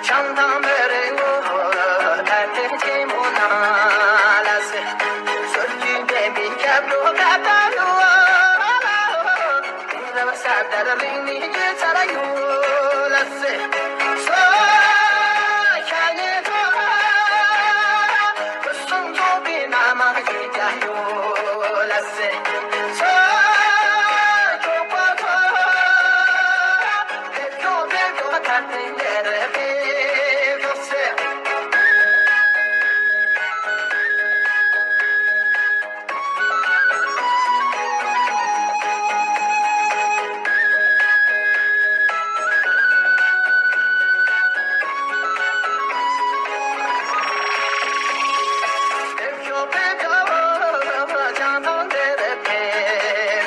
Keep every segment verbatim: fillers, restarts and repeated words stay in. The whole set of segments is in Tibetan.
བྱང་ཐང་མི་རིགས་ངོ་བོ་ད་ཐེངས་ཆེན་མོ་ནང་ལ་སེ། སོར་གྱི་འདན་པའི་སྐྱབས་འགྲོ་ག་ད་ལུ་ཨ་ལ། དེང་རབས་གསར་དར་རིག་གནས་ཀྱི་ཚར་ཡོད་ལ་སེ། སོ་ཤ་ཉེ་ཚོ་སོང་ཚོ་པའི་ན་མ་ཞིག་རྒྱ་ཡོད་ལ་སེ། སོ་ཅོག་པ་ཚོ།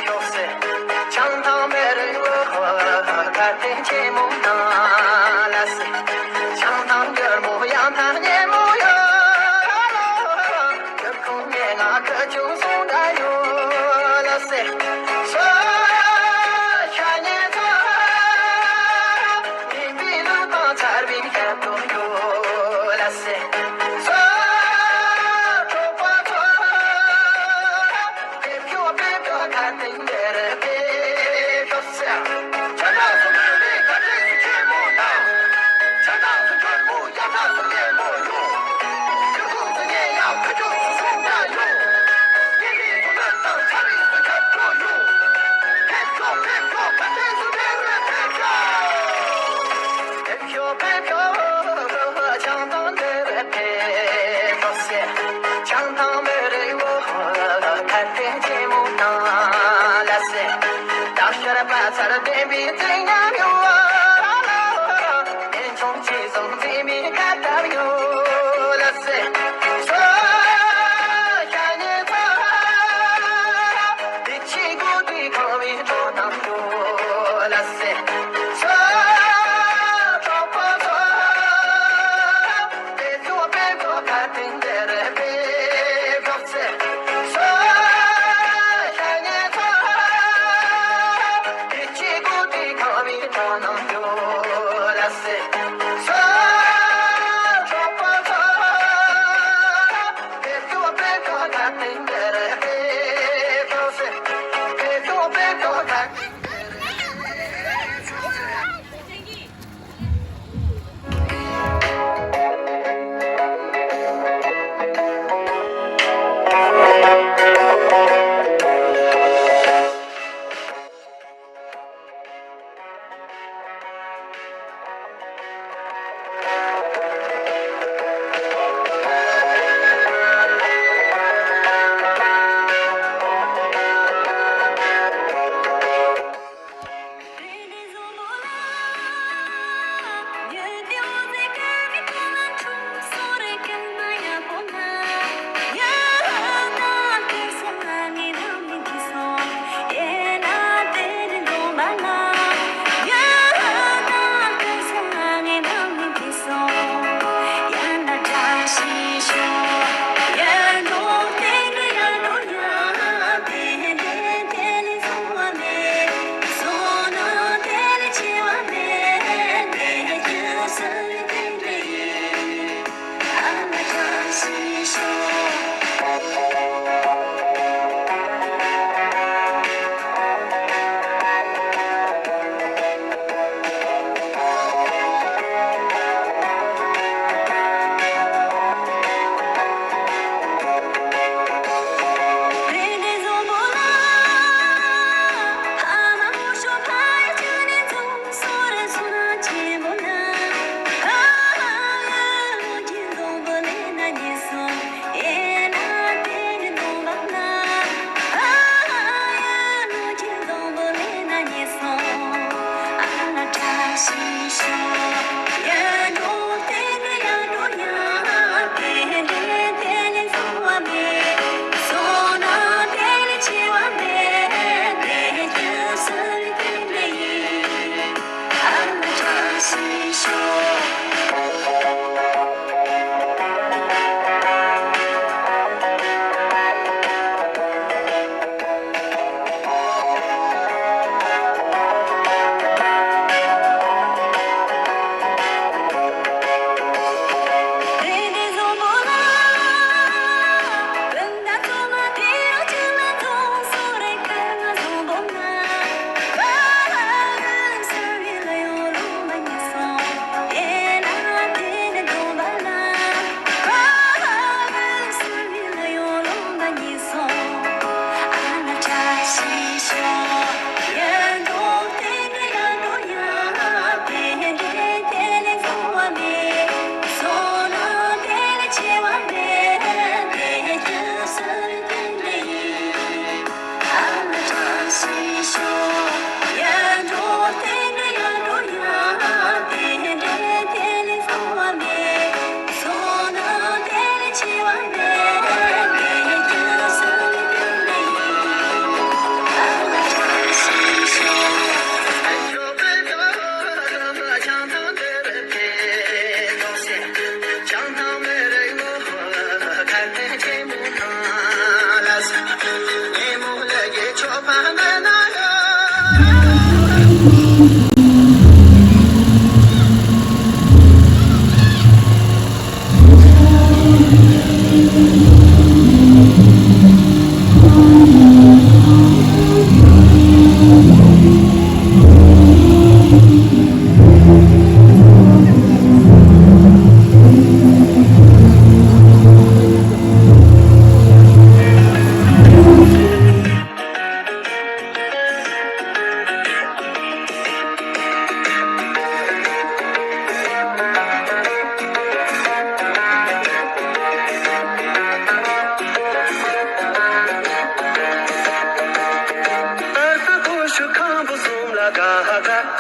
བྱང་ཐང་མི་རིགས་ཁ་བདེ་ཆེན་མོ་ནང་ལ་སེ། བྱང་ཐང་རྒྱལ་མོ་ཡང་ཐང་ཉེ་མོ་ཡོད། ཁོང་ཉེ་ང་ཁ་ཆུང་སོང་ད་ཡོད་ལ་སེ། སོ་ཤ་ཉེ་ཚོ། མི་འདི་ལུ་དང་ཚར་བའི་ཁ་ཐུག་ཡོད་ལ་སེ། སོ་གྲོགས་པོ་ཚོ། དེབ་ཤོག་དེབ་ཤོག་ཁ་སྟེང་འདིར་དེབ་ཤོག་ཟེར། ཆ་ཚང་སུ་མི་རིགས་ཁ་བྲིས་སུ་ཆེན་མོ་དང་། ཆ་ཚང་སུ་འབྱོར་མོ་ཡ་ཚང་སུ་ལེན་མོ་ཡོང་། ཆུ་ཁུག་སུ་ཉེ་ཡང་ཁུ་ཆུ་སུ་སུང་ད་ཡོང་། ཉེ་མི་སུ་ལོན་དང་ཆ་རིགས་སུ་ཁྱབ་འགྲོ་ཡོང་། དེབ་ཤོག་དེབ་ཤོག་ཁ་སྟེང་སུ་འདིར་དེབ་ཤོག་ཤོག་ཤོག་བྱང་ཐང་འདིར་ཕེབས་ཤོག་ཟེར། བྱང་ཐང་མི་རིགས་བོ་ཁ་བདེ་ཆེན་མོ་ནང་ལ་ཟེར། སྟག་ཤར་པ་ཚར་བསྟན་པའི་རྩིག་ཉམས་ཡོད། ལེན་ཆུང་ཆེ་བཟང་མཛེས་མའི་ཁ་བཏབ་ཡོད་ལ་ཟེར། སོ་ཤ་ཉེ་ཚོ། དེ་ཆི་གུ་དེ་ཁང་བའི་ཁྲོ་དང་ཡོད་ལ་ཟེར། སོ་གྲོགས་པོ་ཚོ། དེ་ཚོ་དཔེ་ཁོ་ཁ་ཐེན་དེར་དཔེ་ཁོ་ཚེ། སོ་ཤ་ཉེ་ཚོ། དེ་ཆི་གུ་དེ་ཁང་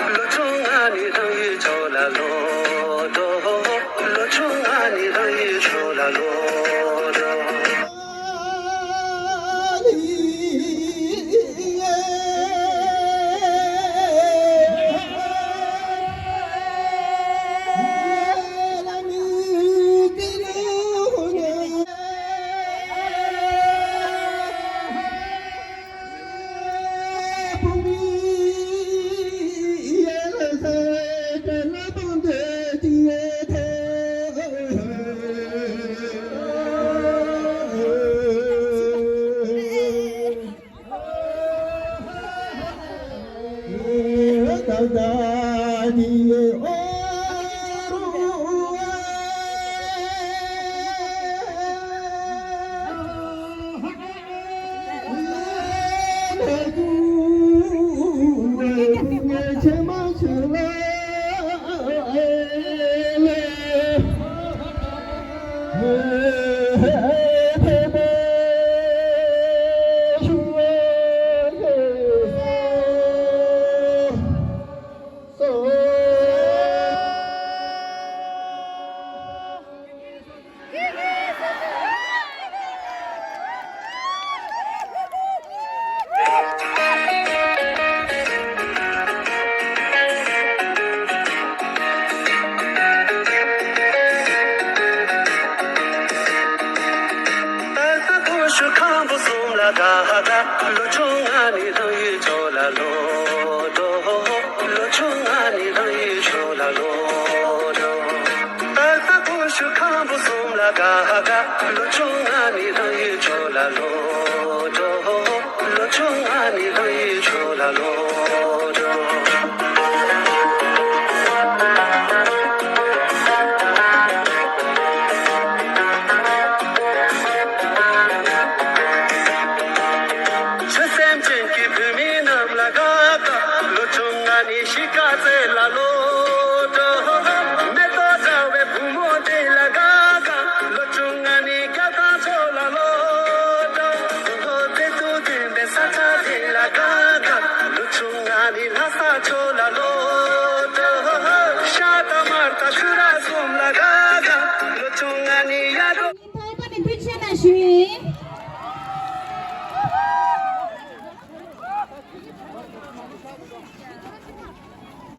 ལོ་ཆུང་ང་ནི་རང་ཡུལ་ཕྱོགས་ལ་ལོག་འགྲོ། ལོ་ཆུང་ང་ནི་རང་ཡུལ་ཕྱོགས་ལ་ལོག་འགྲོ། ལོ་ཆུང་ང་ནི་རང་ཡུལ་ཕྱོགས་ལ་ལོག་འགྲོ། ལོ་ཆུང་ང་ནི་རང་ཡུལ་ཕྱོགས་ལ་ལོག་འགྲོ། ཨ་ད་ཁོ་ཤུ་ཁམ་བུ་གསུམ་ལ་དགའ་དགའ། ལོ་ཆུང་ང་ནི་རང་ཡུལ་ཕྱོགས་ལ་ལོག་འགྲོ། ལོ་ཆུང་ང་ནི་རང་ཡུལ་ཕྱོགས་ལ་ལོག